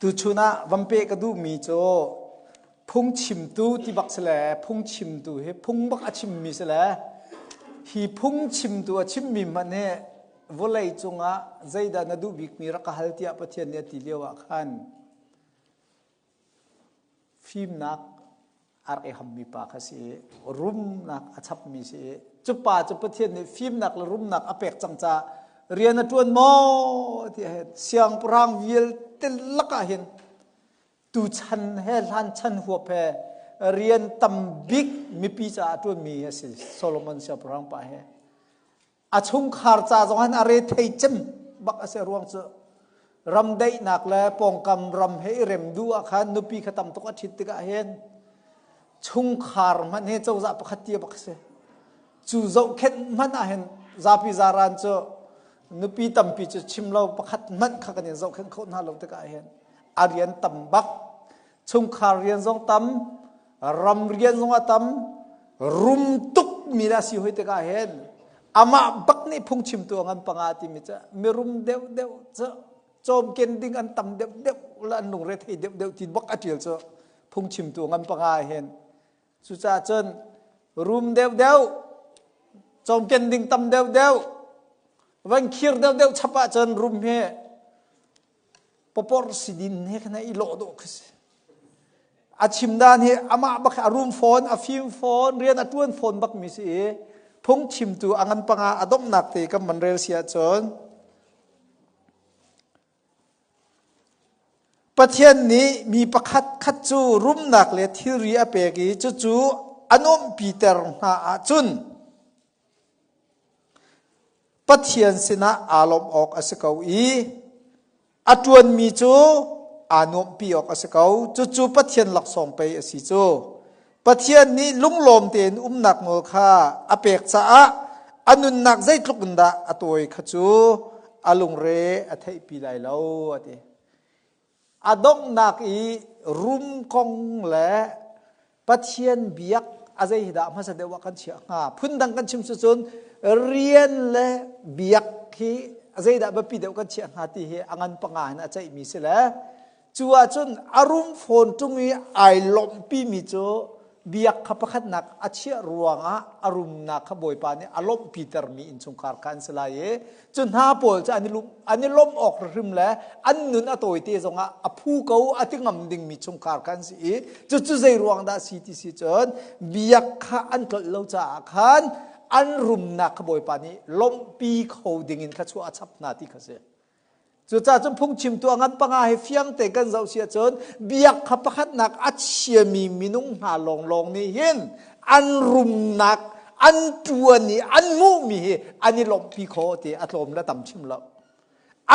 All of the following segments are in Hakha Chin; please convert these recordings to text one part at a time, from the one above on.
Tuchun ah van peh ka duhmi cu phungchimtu ti bak si le phungchimtu hi phung bak a chimmi si le hi phungchimtu a chimmi hmanh hi vawlei cungah zeidah na duh bikmi rak ka hal tiah Pathian nih a ti lio ah khan Fimnak a rak i hammi pa kha si i rumnak a chapmi si i cu pa cu Pathian nih fimnak le rumnak a pek cang caah rian a ṭuan maw ti hin siangpahrang vialte lakah hin tuchan he hlan chan huap he rian tam bik mipi caah a ṭuanmi a si Solomon siangpahrang pa he. A chungkhar ca zong hin a rethei cem bak a si ruang cu ram daihnak le pawngkam ram he i rem duh ah khan nupi kha tam tuk a ṭhit tikah hin chungkhar hmanh hi cozah pakhat tia bak a si. Cu zohkhenh hmanh ah hin zapi zaran cu nupi tampi cu chim lo pakhat hmanh kha kan in zohkhenh kho hna lo tikah hin a rian tam bak. Chungkhar rian zong tam, ram rian zong a tam, rum tuk mi la si hoi tikah hin amah bak nih phungchimtu a ngan panga timi cu mirum deuh deuh cu cawmken ding an tam deuh deuh la an lungre thei deuh deuh ti bak a ṭial cu phungchimtu ngan panga hin cucaah cun rum deuh deuh cawmken ding tam deuh deuh van khir deuh deuh chap ah cun rum hi Popor sidin he khan i lawh dawh khi si. A chim dan hi amah bak a rum fawn, a fim fawn, rian a tuan fawn bak mi si i phungchimtu a ngan panga a donghnak te kan man rel si ahcun Pathian nih mi pakhat khat cu rumnak le thilri a pek i cucu a nuamhpiter hna ahcun Pathian sinah aa lawmh awk a si ko i a ṭuanmi cu aa nuamhpi awk a si ko. Cucu Pathian laksawng pei a si cu. Pathian nih lunglawm tein umnak nawl kha a pek caah a nunnak zeitluk in dah a tawi kha cu a lungre a theihpi lai lo a ti. A donghnak i rum kong le Pathian biak a zei hi dah hmasa deuh ah kan chiah hnga? Phundang kan chim cun rian le biak hi a zeidah biapi deuh kan chiah hnga ti hi a ngan panga in a ceihmi si le cu ahcun a rum fawn ṭung i ai lawmhpimi cu biak kha pakhatnak a chiah ruangah a rumnak kha Bawipa nih a lawmhpitermi innchungkhar kha an si lai i cu hna pawl cu an i lawmh awk hrim le an nun a tawite zongah a phu ko a ti ngam dingmi chungkhar kha an si i cucu zei ruang dah si ti si cun biak kha an tlolh lo caah khan an rumnak kha Bawipa nih lawmhpi kho dingin thluachuah a chap hna ti kha si. Cucaah cun phungchimtu a ngan panga he fiang te kan zoh si ahcun biak kha pakhatnak a chiami minung hna lawnglawng nih hin an rumnak an ṭuan i an hmuhmi hi an i lawmhpi kho ti a tlawm le tam chim lo.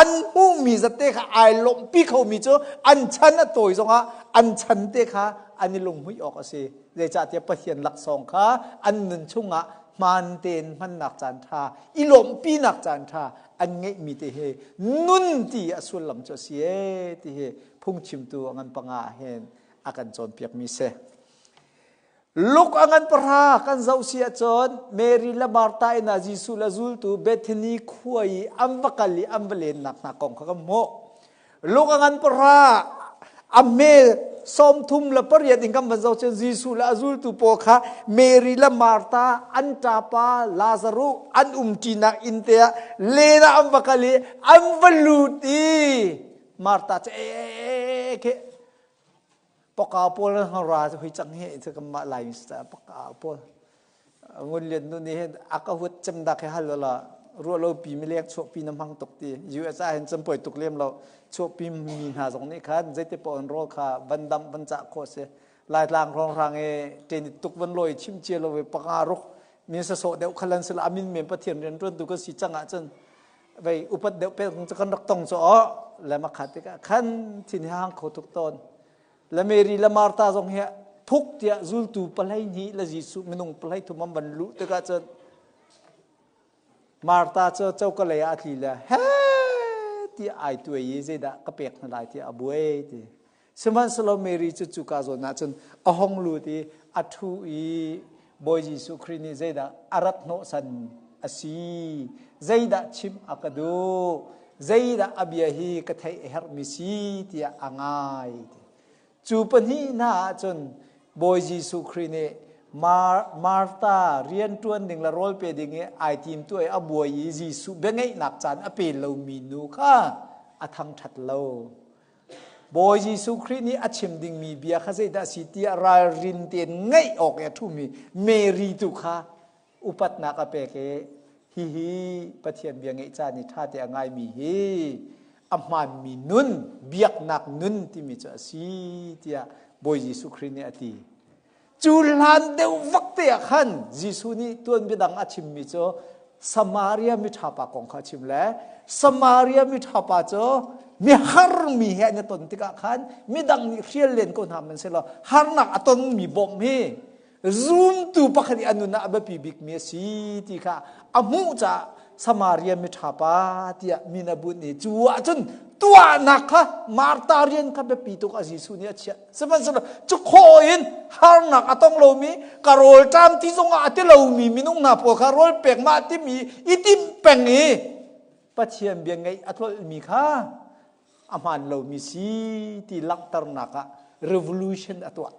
An hmuhmi zatte kha ai lawmhpi khomi cu an chan a tawi zongah an chan te kha an i lunghmuih awk a si. Zeicahtiah Pathian laksawng kha an nun chungah hmaan tein hmannak caan ṭha, i lawmhpinak caan ṭha an ngeihmi te hi nun ti a sullam cu a si ee ti hi phungchimtu a ngan panga hin a kan cawnpiakmi si. Luk a ngan pahra kan zoh si ahcun Mary le Martha inn ah Jesuh le zultu Bethany khua i an va kal i an va lennak hna kong kha kan hmuh. Luk a ngan pahra a hme 38 in kan van zoh cun Jesuh le a zultu pawl kha Mary le Martha an ṭapa Lazaruh an umṭinak inn te ah len ah an va kal i an va lut i Martha cu ee khi Paka pawl ra hui cang hi cu kan mah lai paka pawl Ngun Lian nu nih hin a ka huat cem dak hi hal la ruah lo pi mi leng chuah pi na hmang tuk ti US ah hin cem poi tuk lem lo chuah pi mi hna zong nih khan zeiti paoh in rawl kha van dam van cah khawh si Laitlang hrawnghrang i ṭen tuk van lawi chim cia lo i panga ruk mi sasawh deuh khalan sila amin men Pathian rian ṭuan tu kan si cang ah cun vei upat deuh pe kan rak tong cu le ma kha tikah khan thin hi hang kho tuk tawn Le Mary le Martha zong hi phuk tiah zultu 12 le Jesuh minung 13 an van luh tikah cun Martha cu coka lei ah a tli le he ti ai tuai i zeidah ka pek hna lai tiah a buai ti. Sihmanhsehlaw Mary cu cuka zawn ah cun a hong lut i a ṭhu i Bawi Jesuh Khrih nih zeidah a rat hnawhsan a si, zeidah chimh a ka duh, Zeidah a bia hi ka theih a herhmi si tiah a ngai. Cu pahnih hna ahcun Bawi Jesuh Khrih nih Mar Martha rianṭuan ding le rawl pe ding i ai tim tu i a buai i Jesuh biangeihnak caan a pe lomi nu kha a thangṭhat lo. Bawi Jesuh Khrih nih a chim dingmi bia kha zeidah a si tiah ralrin tein ngaih awk i a ṭhumi Mary tu kha upatnak a pek i hihi Pathian bia ngeih caan i ṭha te a ngaimi hi a hmaanmi nun, biaknak nun timi cu a si tiah Bawi Jesuh Khrih nih a ti. Cu hlan deuh vak te ah khan Jesuh nih tuanbia dang a chimmi cu Samaria miṭha pa kong kha a chim le Samaria miṭha pa cu mihar mi he an i ton tikah khan midang nih hrial len ko hna hmanhsehlaw harnak a tonmi bawmh hi zumtu pakhat i a nun ah a biapi bikmi a si ti kha a hmuh caah Samaria miṭha pa tiah min a bunh i cu ahcun tuahnak kha Martha rian kha biapi tuk a Jesuh nih a chiah. Sihmanhsehlaw cu khawh in harnak a tong lomi ka rawl ṭam ti zongah a ti lomi minung hna pawl kha rawl pek mah timi i timh peng i Pathian bia ngaih a tlolhmi kha a hmaan lomi si ti langhternak ah revolution a tuah.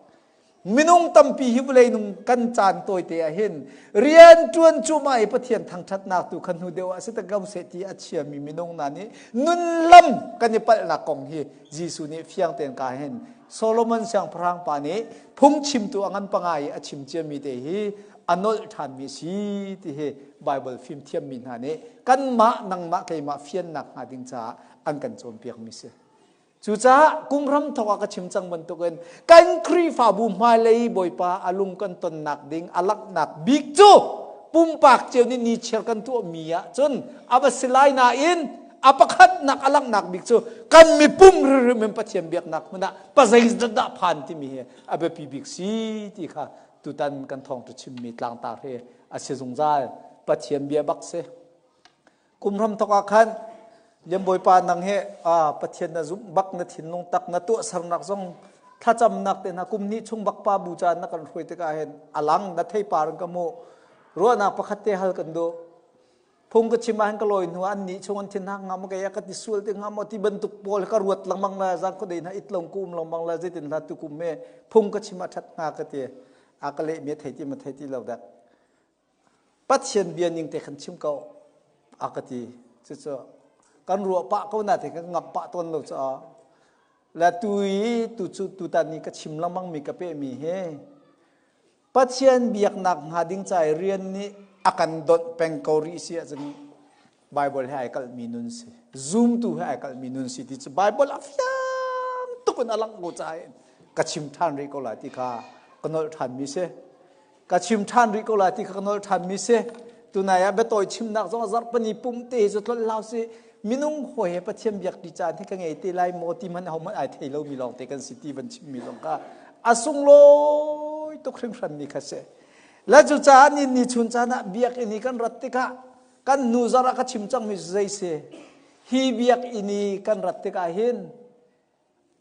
Minung tampi hi vawlei nung kan caan tawite ah hin rian ṭuan cuahmah i Pathian thangṭhatnak tu kha hnu deuh ah si te ko seh ti a chiami minung hna nih nunlam kan i palhnak kong hi Jesuh nih fiang tein ka hin Solomon siangpahrang pa nih phungchimtu a ngan panga i a chim ciami te hi a nolh ṭhanmi si ti hi Bible fimthiammi hna nih kanmah nangmah keimah fiannak hnga ding caah an kan cawnpiakmi si. Cucaah kum hramthawk ah ka chim cang bantukin kan Khrihfabu hmailei Bawipa a lung kan tonnak ding a langhnak bik cu pumpak cio nih nichiar kan tuahmi ah cun a va si lai nain a pakhatnak a langhnak bik cu kan mipum hrimhrim in Pathian biaknak hmun ah pazeizat dah phan timi hi a biapi bik si ti kha tutan kan thawngṭha chimmi tlangtar hi a si zungzal Pathian bia bak si. Kum hramthawk ah khan Lian Bawipa nang he Pathian na zumh bak na thinlung tak na tuahsernak zong thlacamnak te hna kum hnih chung bak pa bu caan na kan hruai tikah hin alang na theipar in ka hmuh ruahnak pakhat te hal kan duh phung ka chim ah hin ka lawi hnu an nih chung an thin hak hnga maw kei ka ti sual te hnga maw ti bantuk pawl ka ruat lengmang la zang khuadei hna it long ku um lengmang la zeitin hla tu kum me phung ka chim ah that hnga ka ti a ka leh mi thei ti ma thei ti lo dak Pathian bia ning te khan chim ko a ka ti. Cucu kan ruah pah ko na te kan ngamh pah tawn lo caah le tu i tu cu tutan ni ka chim lengmang mi ka peh mi hi Pathian biaknak hnga ding ca i rian nih a kan donh peng ko rih si ahcun Bible he ai kalhmi nun si zumtu he ai kalhmi nun si ti cu Bible a fiang tuk in a langh ko caah ka chim ṭhan rih ko lai ti kha ka nolh ṭhanmi si. Ka chim ṭhan rih ko lai ti kha ka nolh ṭhanmi si. Tunai ah biatawi chimnak zong zarhpini pum te hi cu tlolh hlau si. Minung hawi he Pathian biak ti caan hi ka ngei te lai maw ti hmanh ahohmanh ai thei lomi lawng te kan si ti van chimmi zong kha a sunglawi tuk hringhranmi kha si. Le cucaah ni ni chun caan ah biakinn i kan rat tikah kan hnu zarh ah ka chim cangmi cu zei si? Hi biakinn i kan rat tikah hin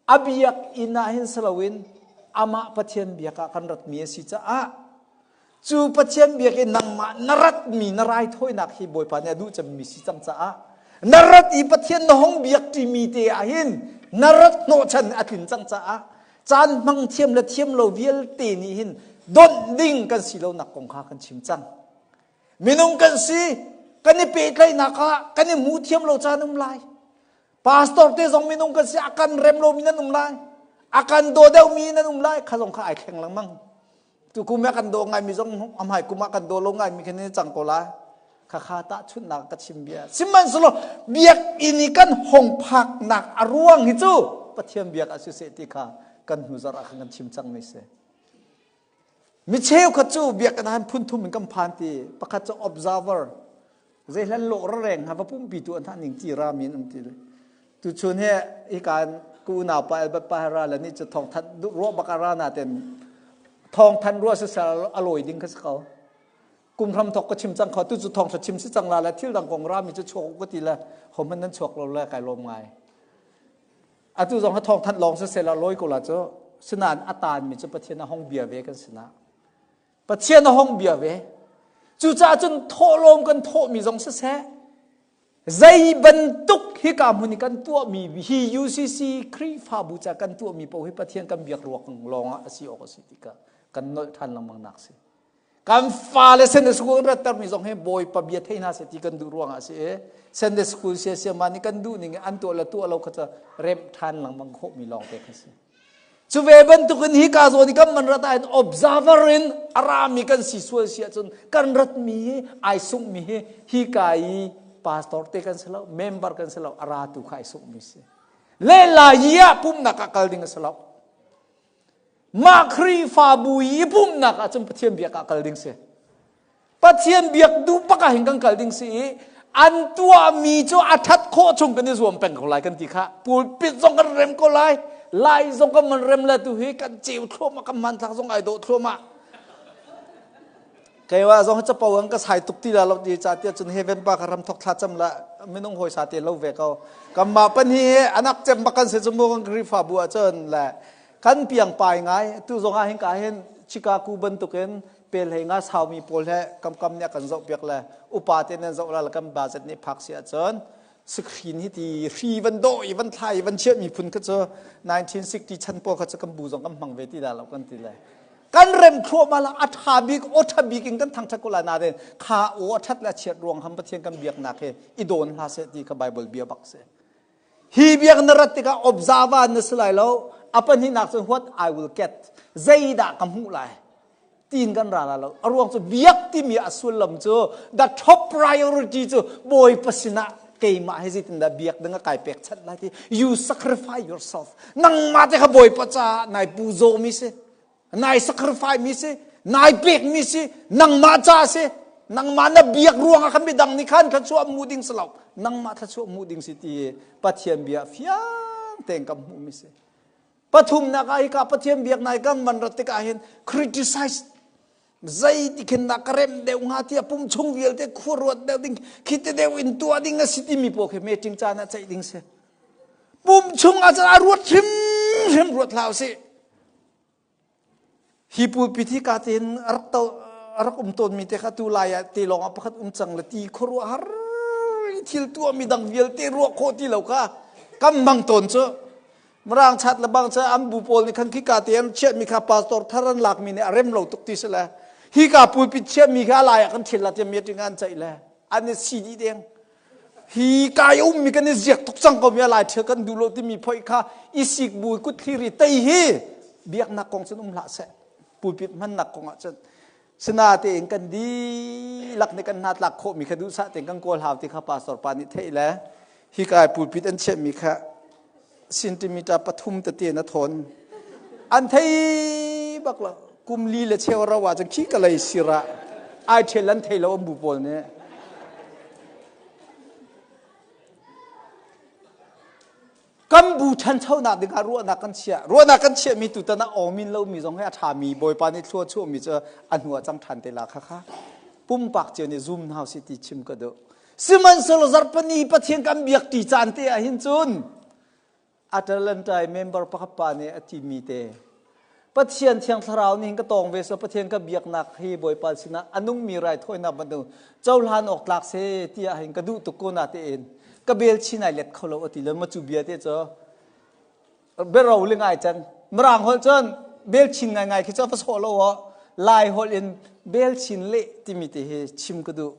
A biakinn ah hin si loin amah Pathian biak ah kan ratmi a si caah cu Pathian biakinn nangmah na ratmi na raithawinak hi Bawipa nih a duh cemmi si cang caah na rat i Pathian na hong biak ṭimi te ah hin na rat hnawhchan a tlin cang caah caan hmang thiam le thiam lo vialte nih hin donh ding kan si lonak kong kha kan chim cang. Minung kan si, kan i pehtlaihnak ah kan i hmu thiam lo caan um lai. Pastor te zong minung kan si a kan rem lomi nan um lai. A kan daw deuhmi nan um lai. Kha zong kha ai thleng lengmang. Tu kum ah kan daw ngaimi zong a hmai kum ah kan daw lo ngaimi khin cang ko lai. Kha kha tahchunhnak ka chim bia. Sihmanhsehlaw biakinn i kan hong phaknak a ruang hi cu Pathian biak a siseh ti kha kan hnu zarh ah khan kan chim cangmi si. Mi cheukhat cu biakinn ah phun thum in kan phan ti. Pakhat cu observer, zeihlan lawh reng ha va pumpi tu an ning ti ra min um ti. Tuchun he hikan ku unau pa Albert pa ra la ni cu thong than ruah bak ra na ten thong than ruah se sal a lawi ding kha si ko. Kum hram thok ka chim cang kho tu cu thong tha chim si cang la la thil dang kong ra mi cu chuak ko ti la hom nan chuak lo la kai lom ngai. Atu zong ha thawngthanh lawng siseh la lawi ko la cu sinain a taanmi cu Pathian a hong bia ve kan sinah. Pathian a hong bia ve. Cucaah cun thawhlawm kan thawhmi zong siseh. Zei bantuk hika hmun i kan tuahmi hi UCC Khrihfabu ca kan tuahmi paoh hi Pathian kan biak ruak lawngah a si awk a si ti kha kan nolh ṭhan lengmang nak si. Kan fale Sunday school kan rattermi zong hi Bawipa bia thei hna seh ti kan duh ruangah a si i Sunday school sia siama nih kan duh ning in an tuah le tuah lo kha cu remh ṭhan lengmang khawhmi lawng te kha si. Cu ve bantukin hi ka zawn i kan man rat ahhin observer in a rami kan si sual si ahcun kan ratmi hi ai sunghmi hi hi ka i pastor te kan si lo, member kan si lo, a ratu kha ai sunghmi si. Le lai ah pumhnak ah kal ding a si lo. Mah Khrihfabu i pumhnak ahcun Pathian biak ah kal ding si. Pathian biak duh bak ah hin kan kal ding si i an tuahmi cu a ṭhat khawh chung kan i zuam peng ko lai kan ti kha pulpit zong kan rem ko lai lai zong kan man rem le tu hi kan ceu thluahmah kan hmanthlak zong ai dawh thluahmah keiwa zong capo an ka sai tuk ti la lo ti ca tiah cun heaven pa ka ram thok thla cam la minung hawi sa te lo ve ko kanmah pan hi anak cem bak kan si cu mu kan Khrihfabu ah cun le kan piang pai ngai tu zong ah hin ka hin Chicago bantukin pel hei nga saumi pawl he kamkam nih a kan zoh piak le upa te nan zoh la kan budget nih phak si ahcun screen hi ti hri van dawh i van thlai i van chiah mi phun kha cu 1960 chan pawl kha cu kan bu zong kan hmang ve ti dah lo kan ti le kan rem thluahmah la a tha bik aw tha bik in kan thangthat ko lai nain kha aw a that le a chiat ruang ham Pathian kan biaknak hi i dawn hlah seh ti kha Bible bia bak si hi biak na rat tikah observer na si lai lo a pahnihnak cun what I will get zeidah ka hmuh lai tiin kan ra la lo a ruang cu biak timi a sullam cu the top priority cu bawipa sinah keimah hi zeitindah biak ding a kai pek chanh lai ti you sacrifice yourself nangmah te kha bawipa caah nai pu zawmi si nai sacrifice mi si nai pek mi si nangmah ca si nangmah na biak ruangah khan midang nih khan thluachuah mu ding si lo nangmah thluachuah mu ding si ti Pathian bia fiang tein kan hmuh mi si Pathumnak ah hika Pathian biaknak kan van rat tikah hin criticize zei ti khin dah ka remh deuh hnga tiah pum chung vialte khua ruat deuh ding khi te deuh in tuah ding a si timi pawl khi meeting caan ah ceih ding si. Pum chung ah cun a ruat hrimhrim ruat hlah usih. Hi pulpit hi ka tein a rak to a rak um tawnmi te kha tu lai ah te lawng ah pakhat um cang le ti khuaruahhar thil tuahmi dang vialte ruah khawh ti lo kha kan hmang tawn cu Mirang chat le bang cu an bu pawl nih khan khika te an chiahmi kha pastor thar an lakmi nih a rem lo tuk ti si le hika pulpit chiahmi kha a lai ah kan thil la tiah meeting an ceih le an i si dih deng Hi kai ummi kan i ziak tuk cang ko mi a lai ṭhial kan duh lo timi phoih kha i sik bu kut thliri tei hi biaknak kong cun um hlah seh pulpit hmannak kong ah cun sinatein kan dihlak nih kan hna tlak khawhmi kha duhsah tein kan kawl hau ti kha pastor pa nih theih le hi kai pulpit an chiahmi kha centimeter pathum tete na thawn an thei bak lo kum li le cheu ro ah cun khi ka lei sir ah ai ṭhial an thei lo an bu pawl nih kan bu ṭhanchonak ding ah ruahnak kan chiah ruahnak kan chiahmi tutan ah awmin lomi zong hi a ṭhami bawipa nih thlua chuahmi cu a hnu ah cang ṭhan te la kha kha pumpak cio nih zum hna usih ti chim ka duh Sihmanhsehlaw zarhpini Pathian kan biak ṭi caan te ah hin cun Atalanta member pakhat pa nih a timi te Pathian Thiang Thlarau nih hin ka tawng ve so Pathian ka biaknak hi Bawipa sinah a nungmi raithawinak bantuk cohlan awk tlak se tiah hin ka duh tuk ko na tein ka bel chin ai let kho lo a ti le ma cu bia te cu biaro le ngai cang mirang holh cun bel chin ngaingai khi cu va sawh lo aw lai holh in bel chin le timi te hi chim ka duh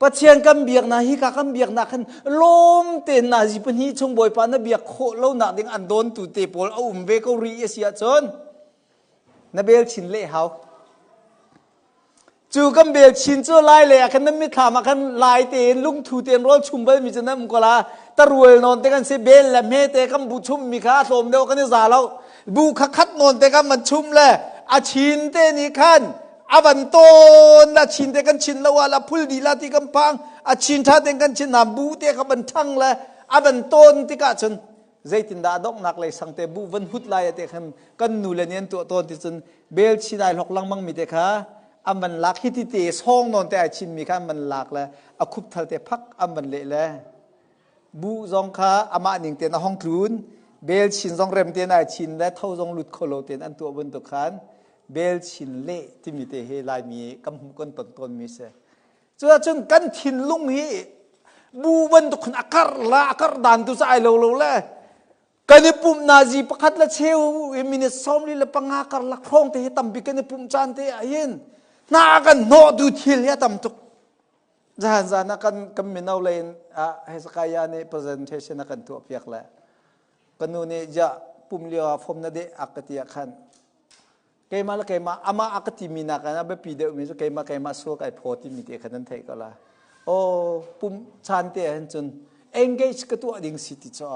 Pathian kan biaknak hika kan biaknak khan lawm tein nazi pahnih chung Bawipa na biak khawh lonak ding an dawntu te pawl a um ve ko rih a si ahcun na bel chin leh hau. Cu kan bel chin cu lai lei ah khan nan mitthlam ah khan lai tein lungthu tein rawl chum balmi cu nan um ko la tarual nawn te kan si bel le hme te kan bu chummi kha a tlawm deuh kan i za lo bu kha khat nawn te kan man chum le a chin te nih khan a van tawn la chin te kan chin lo ah la phul di la ti kan phang a chin tha ten kan chin na bu te kha van thang le a van tawn tikah cun zeitindah a donghnak lei sang te bu van hut lai te khan kan nu le nih an tuah tawn ti cun bel chin ai hlok langmang mi te kha an van lak hi ti te song nawn te ai chin mi kha an van lak le a khup thal te phak an van leh le Bu zong kha amah ning tein a hong tlun. Bel chin zong rem tein ai chin le tho zong lut kho lo tein an tuah bantuk khan bel chin leh timi te hi Laimi kan hmuh kan ton tawnmi si. Cuahcun kan thinlung hi. Bu bantuk khan a karh la a karh dan tu cu ai lo lo le kan i pumh nazi pakhat le cheu i minute 45 karlak hrawng te hi tampi kan i pumh caan te ah hin hna kan hnawh tu thil hi a tam tuk. Zahan zan ah kan kan mino lei in ah Hezekiah nih presentation a kan tuah piak le ka nu nih ja pum lio ah fom na deh a ka ti ah khan keimah le keimah amah a ka timi nakin a biapi deuhmi cu keimah keimah sual kai phaw timi te kha nan theih ko la. Aw pum caan te ah hin cun engage ka tuah ding si ti cu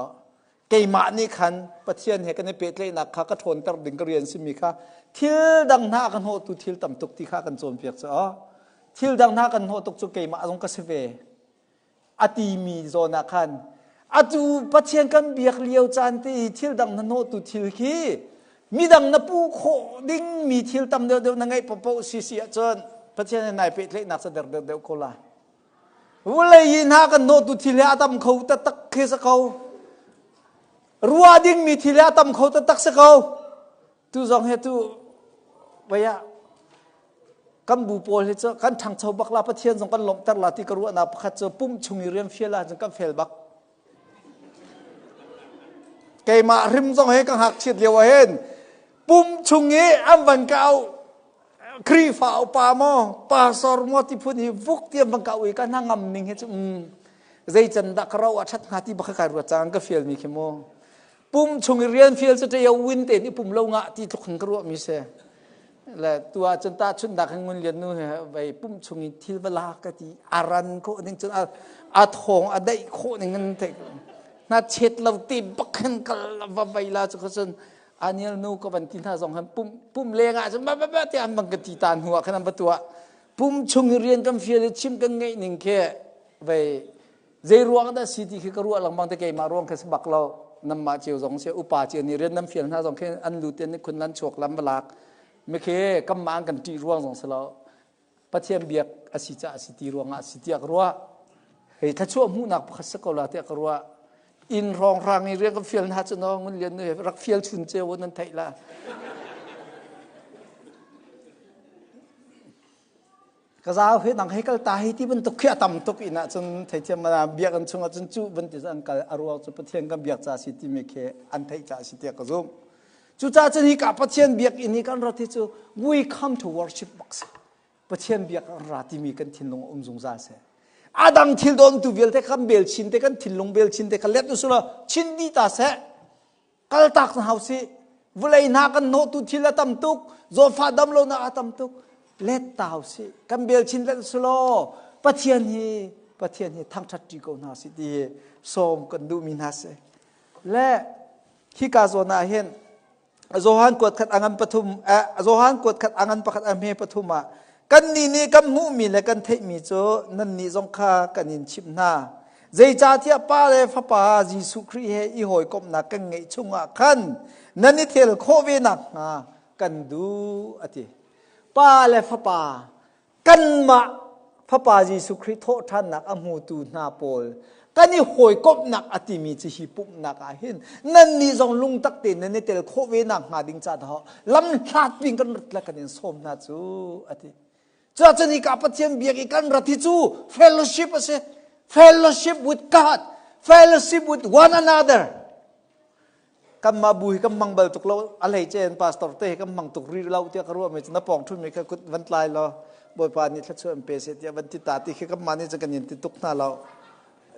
keimah nih khan Pathian he kan i pehtlaihnak kha ka ṭhawnter ding ka rian simi kha thil dang hna a ka hnawhtu thil tam tuk ti kha kan cawnpiak cu thil dang hna kan hnawh tuk cu keimah zong ka si ve a timi zawn ah khan atu Pathian kan biak lio caan te i thil dang na hnawhtu thil khi midang na pu khawh dingmi thil tam deuhdeuh na ngeih paohpaoh si si ahcun Pathian he nai pehtlaihnak cu der deuhdeuh ko lai. Vulei hi hna kan hnawhtu thil hi a tam kho taktak khi si ko. Ruah dingmi thil hi a tam kho taktak si ko. Tu zong hi tu vei ah kan bu pawl hi cu kan ṭhangcho bak la Pathian zong kan lawmhter la ti ka ruahnak pakhat cu pum chung i rian fial ahcun kan fel bak. Keimah hrim zong hi ka ngakchiat lio ah hin pum chung i an van ka auh Khrihfa upa maw pastor maw ti phun hi vuk ti an van ka auh i ka hna ngam ning hi cu um zei can dah ka ro a ṭhat hnga ti bak kai ruat cang ka fial mi khi mu pum chung i rian fial cu ṭeo win tein i pum lo ngah ti tluk khan ka ruah mi si le tu ah cun tahchunhnak hin ngun lian nu he vei pum chung i thil va la ka ti a ran khawh ning cun a thawng a daih khawh ning an theih na chet lo te bak khan kal va vei la cu cun anial nu ka van ti hna zong han pum pum leng ah cun ba ba ba ti an bang ka ti ta hnu ah khan an va tuah pum chung i rian kan fial i chim kan ngeih ning khi vei Zei ruang dah si ti khi ka ruah lengmang te keimah ruang khi si bak lo. Namah cio zong si upa cio nih rian nan fial hna zong khi an lut in khun lan chuak lam balak. Mikhi kanmah an kan ṭih ruang zong si lo. Pathian biak a si caah si ti ruangah si tiah ka ruah. Hei thlachuah hmuhnak pakhat si ko la tiah ka ruah. Inn hrawnghrang i rian kan fial hna cu no ngun lian nu he rak fial chun ceu nan theih la. Ka zau he nang hei kal ta hi ti bantuk khi a tam tuk inn ah cun theithiam mana biakinn chungah cun cu van ti an kal a ruang cu Pathian kan biak ca si timi khi an theih ca si tiah ka zumh. Cucaah cun hi ka Pathian biakinn hi kan rat hi cu we come to worship bak si. Pathian biak an ra timi kan thinlung a um zungzal si. A dang thil dawntu vialte kan bel chin te kan thinlung bel chin te kha let usulaw chin di ta seh. Kaltak hna usih. Vawlei hna kan hnawhtu thil a tam tuk. Zawtfah dam lonak a tam tuk. Let ta usih. Kan bel chin let selaw Pathian hi Pathian hi thangṭhat ṭi ko hna sih ti hi sawm kan duhmi hna si. Le hika zawn ah hin Johan kuat khat a ngan pathum eh, Johan kuat khat a ngan pakhat a hme pathum ah kannih nih kan hmuhmi le kan theihmi cu nannih zong kha kan in chimh hna. Zeicahtiah Pa le Fapa Jesuh Khrih he i hawikomhnak kan ngeih chungah khan nan i thel khawh ve nakhnga kan duh a ti. Pa le Fapa kanmah Fapa Jesuh Khrih thawhṭhannak a hmutu hna pawl kan i hawikomhnak a timi cu hi pumhnak ah hin nannih zong lungtak tein nan i tel khawh ve nakhnga ding ca dah lam hlat pin kan rat le kan in sawm hna cu a ti. Cuahcun hika Pathian biak i kan rat hi cu fellowship a si. Fellowship with God, fellowship with one another. Kanmah bu hi kan hmang bal tuk lo, a hlei ce in pastor te hi kan hmang tuk rih lo tiah ka ruah mi cu na pawng ṭhumi kha kut van tlai law Bawipa nih thluachuah in pe seh tiah van ti ta ti khi kanmah nih cun kan in ti tuk hna lo.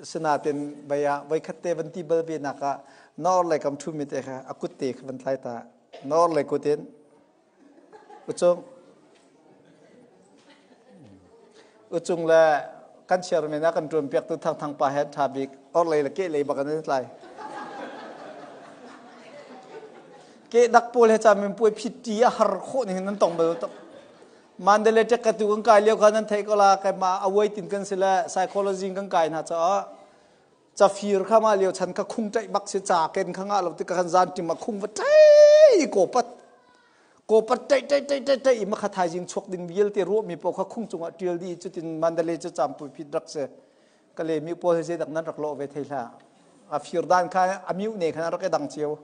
Sinain vei ah voikhat te van ti bal ve nak ah na orhlei kam ṭhumi te kha a kut te kha van tlai ta. Na orhlei kut in Ucung Ucung le kan chairman ah kan ṭuan piaktu Thangthang pa he ṭha bik orhlei le kehlei bak an i tlai. Ke dak pawl he camin puai phit ṭi a har khawh ning nan tong bal tuk. Mandalay tek ka tu kan kai lio kha nan theih ko la keimah a uai tin kan si le psychology kan kai hna caah cafir kha mah lio chan kha khung ṭaih bak si ca ken kha ngah lo ti ka kan zan tim a khung va ṭai ko pat ko pat ṭaih ṭaih ṭaih ṭaih ṭaih i makha thaizing chuak ding vialte ruahmi paoh kha khung cungah ṭial dih cutin Mandalay cu campui phit rak si ka le mi pawl hi zeidak nan rak lawh ve thei hlah a fir dan kha a miu ne khan rak i dang cio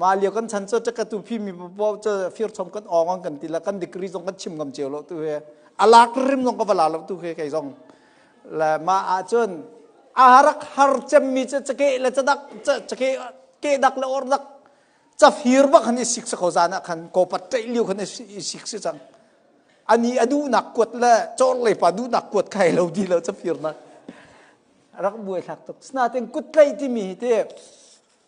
ma lio kan chan cu ka tu phi mi paoh cu fir chom kan ong kan ti la kan degree zong kan chim ngam cio lo tu he alak rim zong ka va la lo tu he kei zong le mah ahcun. A rak har cemmi cu cakeh le cadak cakeh kehdak le ordak cafir bak khan i sik si ko zan ah khan kawpat ṭaih lio khan i sik si cang. Ani a duhnak kuat le cawr leipa duhnak kuat khai lo di lo cafirnak. Rak buai thlak tuk. Sinain kut tlaih timi hi te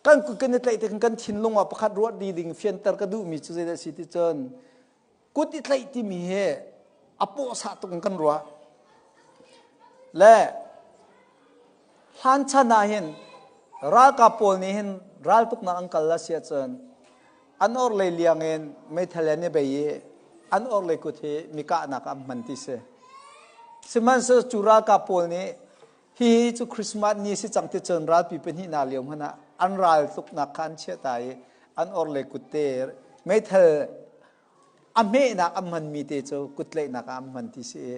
kan kut kan i tlaih tik kan thinlung ah pakhat ruat di ding fianter ka duhmi cu zeidah si ti cun kut i tlaih timi hi a pawhsah tuk in kan ruah. Le hlan chan ah hin ralkap pawl nih hin raltuknak an kal la si ahcun an orhlei liang in meithal an i bei i an orhlei kut hi mi kahnak ah an hman ti si. Sihmanhsehlaw cu ralkap pawl nih hihi cu Christmas ni si cang ti cun ralpi pahnihnak lio hmanh ah an ral tluknak kha an chiah ta i an orhlei kut te meithal a hmehnak an hmanmi te cu kuttlaihnak ah an hman ti si i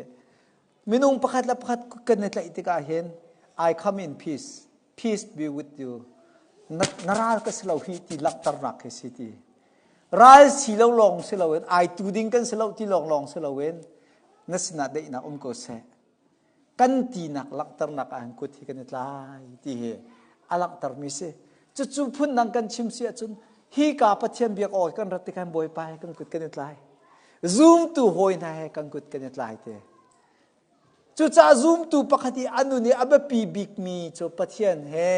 minung pakhat le pakhat kan i tlaih tikah hin I come in peace peace be with you na, na ral ka si lo hi ti langhternak khi si ti ral si lo lawng si loin ai tu ding kan si lo ti lawng lawng si loin na sinah daihnak um ko seh kan tinak langhternak ah kut hi kan i tlai ti hi a langhtermi si. Cucu phundang kan chim si ahcun hi ka Pathian biak awk kan rat tikhan Bawipa he kan kut kan i tlai. Zumtu hawi hna he kan kut kan i tlai te. Cucaah zumtu pakhat i a nun i a biapi bikmi cu Pathian he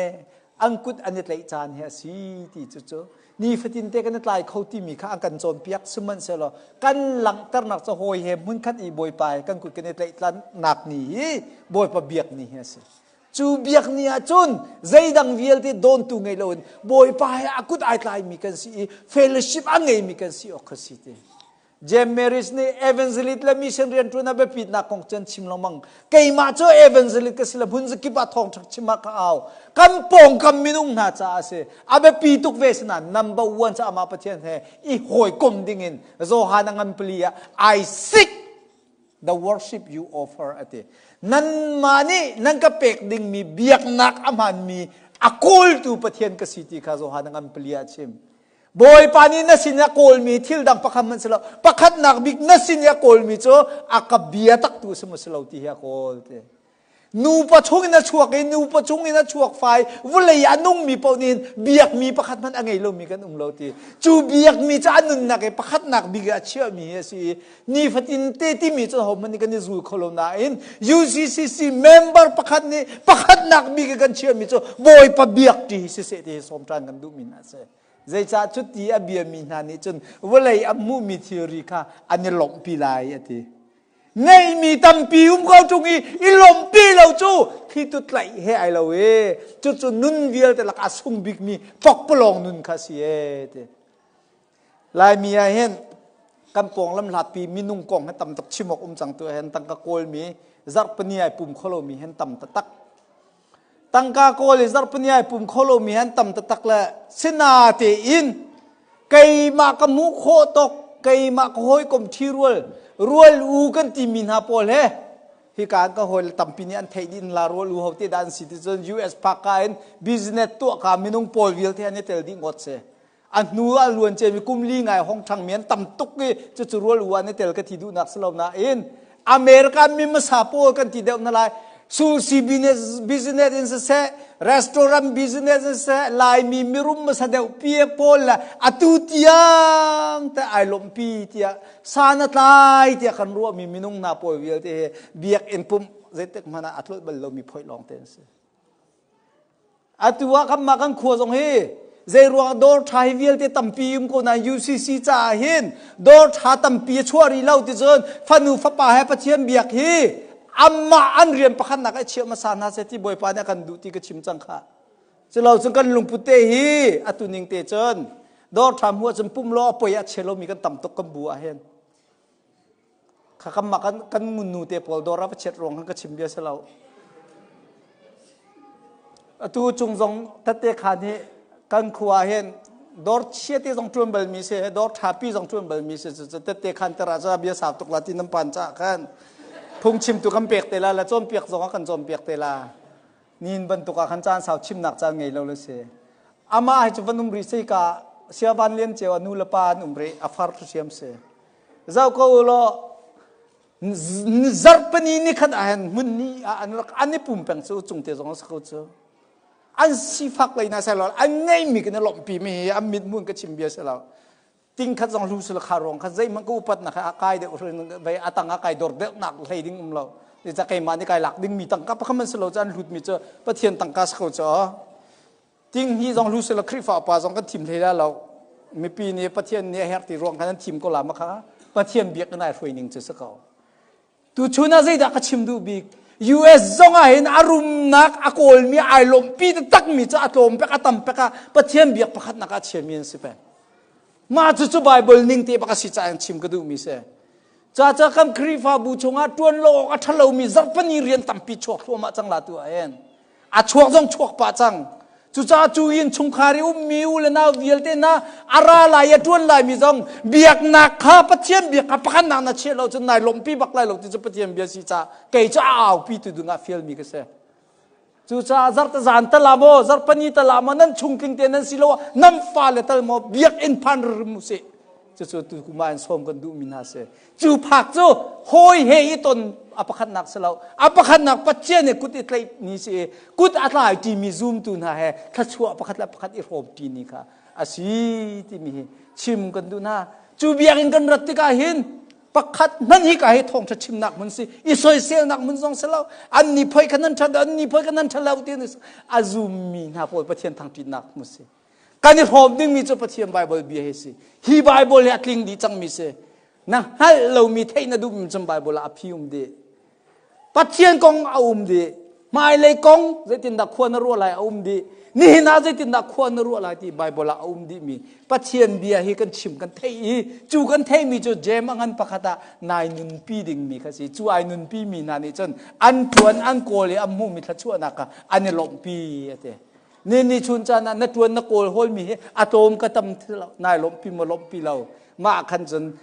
an kut an i tlaih caan hi a si ti cucu nifatin te kan i tlai kho timi kha an kan cawnpiak sihmanhsehlaw kan langhternak cu hawi he hmunkhat i Bawipa he kan kut kan i tlaihnak ni hi Bawipa biak ni hi a si. Cu biak ni ah cun zeidang vialte dawntu ngei loin Bawipa he a kut ai tlaimi kan si i fellowship a ngeimi kan si awk kha si ti. James Maris nih evangelist le mission rianṭuan a biapitnak kong cu an chim lengmang. Keimah cu evangelist ka si le hmun zakip ah thawngṭha chim ah ka au. Kan pawngkam minung hna caah a si. A biapi tuk ve sinain number one cu amah Pathian he i hawikom dingin Johan a ngan pali ah I seek the worship you offer a ti. Nanmah nih nan ka pek dingmi biaknak a hmaanmi a kawltu Pathian ka si ti kha Johan a ngan pali ah a chim. Bawipa nih na sin i a kawlmi thil dang pakhat hmanh si lo. Pakhatnak bik na sin i a kawlmi cu a ka bia taktu a si maw si lo ti hi a kawl ti. Nupa chung in a chuak i nupa chung in a chuak fai vawlei a nungmi paoh nih biakmi pakhat hmanh a ngei lomi kan um lo ti. Cu biakmi cu a nunnak i pakhatnak bik i a chiahmi hi a si i nifatin te timi cu hohmanh nih kan i zul kho lo nain UCCC member pakhat nih pakhatnak bik i kan chiahmi cu Bawipa biak ti hi siseh ti hi sawm ṭhan kan duhmi hna a si. Zeicah cuti a biami hna nih cun vawlei a hmuhmi thilri kha an i lawmhpi lai a ti. Ngeihmi tampi um ko ṭung i i lawmhpi lo cu thlitu tlaih he ai lo e. Cucu nun vialte lakah a sung bikmi pokpalawng nun kha a si e ti. Laimi ah hin kan pawng lam hlatpi minung kong hi tam tuk chim awk um cang tu hen tangka kawlmi zarhpini ai pum kho lomi hen tam taktak. Tangka kawl i zarhpini ai pum kho lomi hen tam taktak le sina tein keimah ka hmuh khawh tok keimah ka hawikom ṭhi rual rual u kan timi hna pawl he hika an ka hawi le tampi nih an theih dih la rual u ho te dah an si ti cun US phak ka in business tuah ka minung pawl vialte an i tel dih ngawt si. A hnu ah luan ciami kum li ngai hong ṭhangmi an tam tuk i cucu rual u ah na tel ka thi duhnak si lo nain America mi hmasa pawl kan ti deuh na lai sushi business business in siseh restaurant business in siseh Laimi mirum hmasa deuh pi pawl le atu tiang te ai lawmhpi tiah san a tlai tiah kan ruahmi minung hna pawl vialte hi biakinn pumh zeitik hmanh ah a tlolh bal lomi phoih lawng te an si. Atu ah kanmah kan khua zong hi zeiruang dawr ṭha hi vialte tampi um ko nain UCC caah hin dawr ṭha tampi a chuah rih lo ti cun fanu fapa he Pathian biak hi amah an rian pakhatnak ah chiah hmasa hna seh ti Bawipa nih a kan duh ti ka chim cang kha. Culo cun kan lungput te hi atu ning te cun dawr ṭha hmuh ahcun pum law a poi a chia lomi kan tam tuk kan bu ah hin. Kha kanmah kan kan ngunnu te pawl dawr ah va chiat ruang khan ka chim bia si lo. Atu cung zong tette khan hi kan khua hin dawr chia te zong ṭuan balmi si dawr ṭhapi zong ṭuan balmi si cu tette khan tara ca bia sau tuk la ti nan pan ca khan phungchimtu kan pek te la la cawnpiak zong ah kan cawnpiak te la nin bantuk ah khan caan sau chimnak caan ngei lo le si amah hi cu van um rih sei ka siavan lian ceu a nu le pa an um rih a far thu siam si Zoh ko u law. Zarhpini ni khat ah hin hmun ni ah an rak an i pum peng cu cungte zong a si ko cu. An sifak lei na selaw an ngeimi kan i lawmhpi mi hi an mit mun ka chim bia si lo. Ting khat zong hlu sul kha ruang kha zeihmanh ka upat nak a kai deuh vei a tang ah kai dor deuh nak hlei ding um lo. Ca keimah nih kai lak ding mi tangka pakhat man si lo cu an hlut mi cu Pathian tangka si ko cu. Ting hi zong hlu sila Khrihfa upa zong kan thim hlei la lo. Mipi nih Pathian nih a herh ti ruang khan an thim ko la ma kha Pathian biakinn ai hruai ning cu si ko. Tuchun ah zeidah ka chim duh bik? US zong ah hin a rumnak a kawlmi ai lawmhpi takmi cu a tlawm pek a tam pek ah Pathian biak pakhatnak ah chiami an si peng. Mah cucu Bible ning te bak a si caah chim ka duhmi si. Caca kan Khrihfabu chungah ṭuan lo awk a ṭhalomi zarhpini rian tampi chuak thluahmah cang la tu ah hin. A chuak zong chuak pah cang. Cucaah cu inn chungkhar i ummi u le nau vialte hna a ra lai a ṭuan laimi zong biaknak kha Pathian biak kha pakhatnak na chiah lo cun nai lawmhpi bak lai lo ti cu Pathian bia si caah kei cu a aupi tu ding ah fialmi ka si. Cucaah zarhte zan tal ah maw zarhpani tal ah maw nan chungtling te nan si lo nan fale tal maw biakinn phan rim usih. Cucu tu kum ah in sawm kan duhmi hna si. Cu phak cu hawi he i ton a pakhatnak si lo. A pakhatnak Pathian he kut i tlaih ni si i kut a tlai ṭimi zumtu hna he thluachuah pakhat le pakhat i hrawm ṭi ni kha a si timi hi chim kan duh hna. Cu biakinn kan rat tikah hin pakhat hmanh hi ka hi thawngṭha chimnak hmun si i soiselnak hmun zong si lo an ni phoi kha nan ṭhat an ni phoi kha nan ṭha lo ti a zummi hna pawl Pathian thangṭitnak hmun si kan i hrawm dingmi cu Pathian Bible bia hi si hi Bible hi a tling dih cangmi si na hngalh lomi theih na duhmi cun Bible ah a phi um dih Pathian kong a um dih. Hmailei kong zeitindah khua na ruah lai a um dih. Nihin ah zeitindah khua na ruah lai ti Bible ah a um dihmi Pathian bia hi kan chim kan theih i cu kan theihmi cu Jeim a ngan pakhat ah nai nunpi dingmi kha si. Cu ai nunpi mi hna nih cun an ṭuan an kawl i an hmuhmi thluachuahnak kha an i lawmhpi a ti. Ni ni chun caan ah na ṭuan na kawl hawlmi hi a tlawm ka tam nai lawmhpi maw lawmhpi lo. Mah khan cun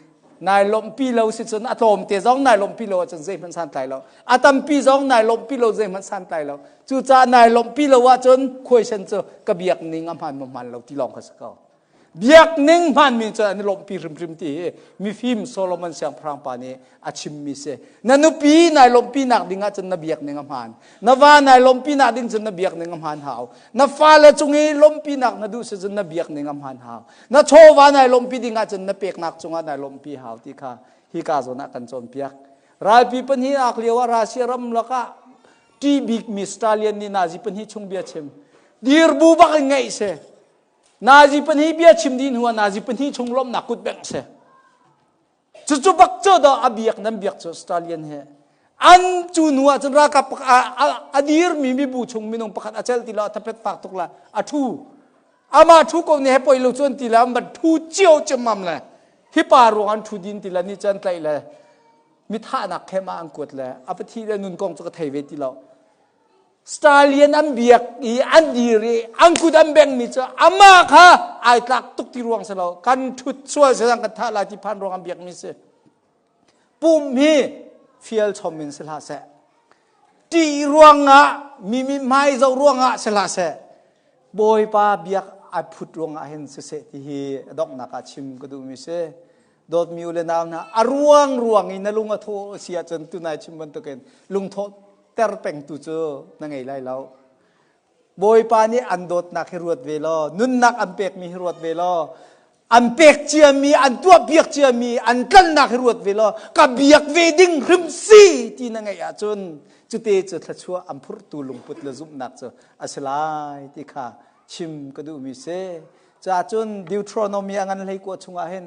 nai lawmhpi lo si cun a tlawmte zong nai lawmhpi lo ahcun zeihmanh santlai lo a tampi zong nai lawmhpi lo zeihmanh santlai lo cucaah nai lawmhpi lo ahcun khuaisen cu ka biak ning a hmaan maw hmaan lo ti lawng kha si ko biak ning hmaanmi cu an i lawmhpi hrimhrim ti hi mifim Solomon siangpahrang pa nih a chimmi si na nupi nai lawmhpi nak ding ahcun na biak ning a hmaan na va nai lawmhpi nak ding cun na biak ning a hmaan hau na fale cung i lawmhpi nak na duh si cun na biak ning a hmaan hau Na chawva nai lawmhpi ding ahcun na peknak cungah nai lawmhpi hau ti kha hika zawn ah kan cawnpiak. Ralpi pahnihnak lio ah Russia ram lakah ṭih bikmi Stalin nih Nazi pahnih chung bia chim. Dirbu bak in ngeih si. Nazi pahnih bia chim dih hnu ah Nazi pahnih chung lawmhnak kut bengh si. Cucu bak cu dah a biak nan biak cu Stalin he. An cu hnu ah cun ralkap a dirmi mibu chung minung pakhat a celh ti lo a thapet fak tuk la a ṭhu. Amah ṭhu ko nih he poi lo cu an ti le an van ṭhu cio ciammam le hi pa ruang an ṭhu din ti le ni cu an tlaih le mi thahnak khem ah an kuat le a va thih le nun kong cu ka thei ve ti lo. Stalin an biak i an dir i an kut an bengmi cu amah kha ai tlak tuk ti ruang si lo kan ṭhut sual sedang kan thah lai ti phan ruang an biakmi si. Pum hi fial chom in si hlah seh. Ṭih ruangah mi mithmai zoh ruangah si hlah seh. Bawipa biak ai phut ruangah hin siseh ti hi a donghnak ah chim ka duhmi si. Dawtmi u le nau hna, a ruang ruang i na lung a thawh a si ahcun tunai chim bantukin lungthawh ter pengtu cu na ngei lai lo. Bawipa nih an dawtnak hi ruat ve law, nunnak an pekmi hi ruat ve law, an pek ciami, an tuahpiak ciami, an tlannak hi ruat ve law, ka biak ve ding hrim si ti na ngeih ahcun cute cu thluachuah an phurhtu lungput le zumhnak cu a si lai ti kha chim ka duhmi si. Cacun Deuteronomy a ngan hlei kua chungah hin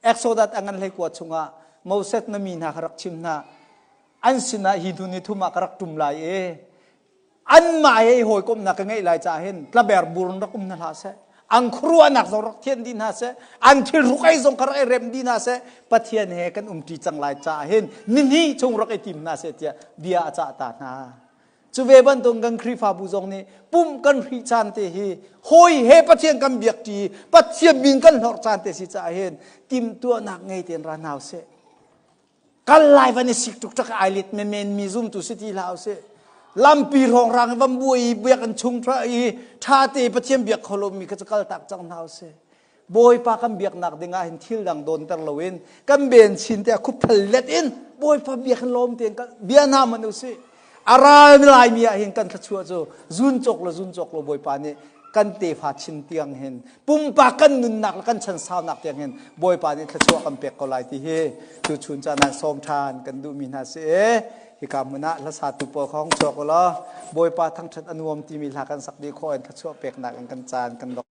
Exodus a ngan hlei kua chungah Moses na mi hna kha rak chim hna an sinah hi hnu ni thum ah ka rak ṭum lai i anmah he i hawikomhnak ka ngeih lai caah hin tlaber bur in rak um hna hlah seh an khuaruahnak zong rak thian dih hna seh an thil hruk ei zong kha rak i rem dih hna seh Pathian he kan umṭi cang lai caah hin nihnih chung rak i tim hna seh tiah bia a cah ta hna Cu ve bantuk kan Khrihfabu zong nih pumh kan hrih caan te hi hawi he Pathian kan biak ṭi Pathian min kan hlorh caan te si caah hin timhtuahnak ngei tein ra hna usih. Kal lai van i sik tuk ai let menmen mi zumtu si ti hlah usih. Lampi hrawng van buai i biakinn chung i ṭha te Pathian biak kho lomi kha cu kal tak cang hna usih. Bawipa kan biaknak ding ah hin thil dang dawnter loin kan ben chin te khupthal let in Bawipa biak hin lawm tein bia hna man usih. A ral laimi ah hin kan thluachuah cu zun cawk le zun cawk lo Bawipa nih kan tefa chin tiang hin pumpak kan nunnak le kan chan saunak tiang hin Bawipa nih thluachuah kan pek ko lai ti hi tu chun caan ah sawm ṭhan kan duhmi hna si e hika hmun ah hlasatu pawl kha hong chuak u law Bawipa thangṭhat a nuam timi hla kan sak dih khawh in thluachuah peknak in kan caan kan dok.